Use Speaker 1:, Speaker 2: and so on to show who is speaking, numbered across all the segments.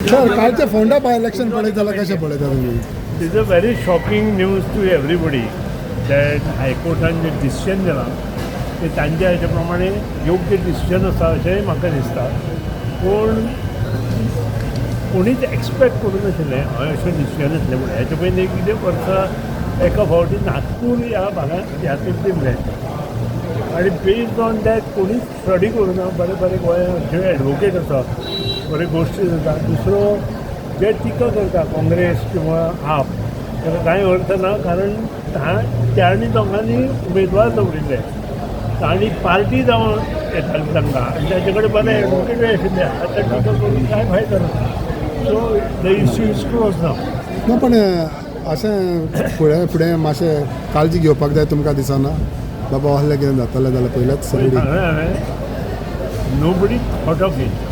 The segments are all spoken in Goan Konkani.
Speaker 1: सर, कालचे फोंडा बाय इलेक्शन पळयत जाल्यार कशें पळयता तुमी?
Speaker 2: It is a very shocking news to everybody that हायकोर्टान J decision दिलां तें तांच्या हेच्या प्रमाणे योग्य डिसिजन आसा अशेंय म्हाका दिसता. पूण कोणीच एक्सपेक्ट करूं नाशिल्लें हय अशें डिसिजन येतलें म्हणून. हेच्या पयलीं कितें वर्सा एका फावटी नागपूर ह्या भागांत ह्यातून दिल्लें आनी बेज्ड ऑन that कोणीच स्टडी करूं ना. बरे बरे गोंयांत जे एडवोकेट आसा, बरे गोश्टी जाता. दुसरो, जे टिका करता काँग्रेस किंवा आप, ताका कांय अर्थ ना, कारण तांणी दोगांनी उमेदवार दवरिल्ले, तांणी पार्टी जावन येताली तांकां आनी ताचे कडेन बरे एडवोकेटूय आशिल्ले. आतां टिका करून कांय फायदो ना. So the issue is close now.
Speaker 1: ना, पण अशें फुडें फुडें मातशें काळजी घेवपाक जाय तुमकां दिसना, बाबा असलें कितें जातलें जाल्यार पयलेच रेडी?
Speaker 2: सांगलें हांवें, nobody thought of it.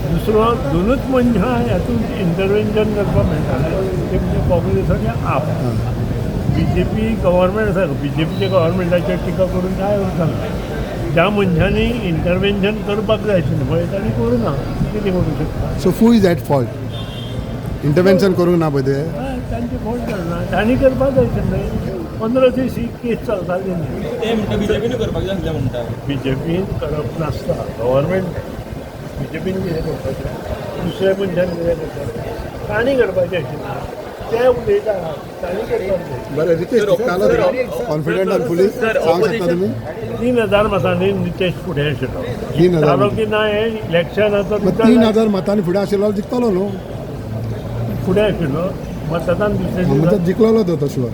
Speaker 2: दुसरो, दोनूच मनशां हातूंत इंटरवेन्शन करपाक मेळटालें, ते म्हणजे काँग्रेस आनी आप. बीजेपी गव्हर्मेंट आसा, बीजेपीच्या गव्हर्मेंटाचेर टिका करून कांय अर्थ ना. ज्या मनशांनी इंटरवेन्शन करपाक जाय आशिल्लें पळय, तांणी करूं ना. कितें करूं शकता?
Speaker 1: So who is at fault? Intervention करूंक ना पळय ते.
Speaker 2: हय, तांचे फॉल्ट ना, तांणी करपाक जाय आशिल्लें. 15 दीस ही केस चलताली न्ही.
Speaker 3: ते म्हणटा, बीजेपीन करपाक जाय आसलें म्हणटा.
Speaker 2: बीजेपीन करप नासता, गव्हर्मेंट. बीजेपीन कितें करपाचें? दुसऱ्या मनशान कितें करपाचें? तांणी करपाचें आशिल्लें. ते उलयता, तांणी करपाक जाय.
Speaker 1: बरें, रितेश जिखतालो, कॉन्फिडंट ऑन पुलीस सांगूंक शकता तुमी?
Speaker 2: 3000 मतांनी नितेश फुडें आशिल्लो.
Speaker 1: 3000?
Speaker 2: जालो की ना हें इलेक्शनाचो.
Speaker 1: मग 3000 मतांनी फुडें आशिल्लो जिखतलो न्हू?
Speaker 2: फुडें आशिल्लो मतदान दुसरे
Speaker 1: म्हणजे
Speaker 2: दिसा.
Speaker 1: जिखलेलो तो तसलो.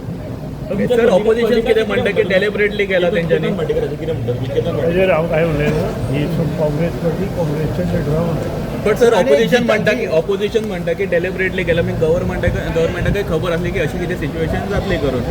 Speaker 3: सर, ऑपोजिशन कितें म्हणटा की डेलिबरेटली केला तेंच्यांनी?
Speaker 2: ताजेर हांव कांय उलयना. ही काँग्रेस पार्टी, काँग्रेसच्या लिडरा उलयता.
Speaker 3: बट सर, ऑपोजिशन म्हणटा की डेलिबरेटली केला. मी गव्हर्मेंटाक गव्हर्मेंटाकय खबर आसली की अशी कितें सिच्युएशन जातली करून.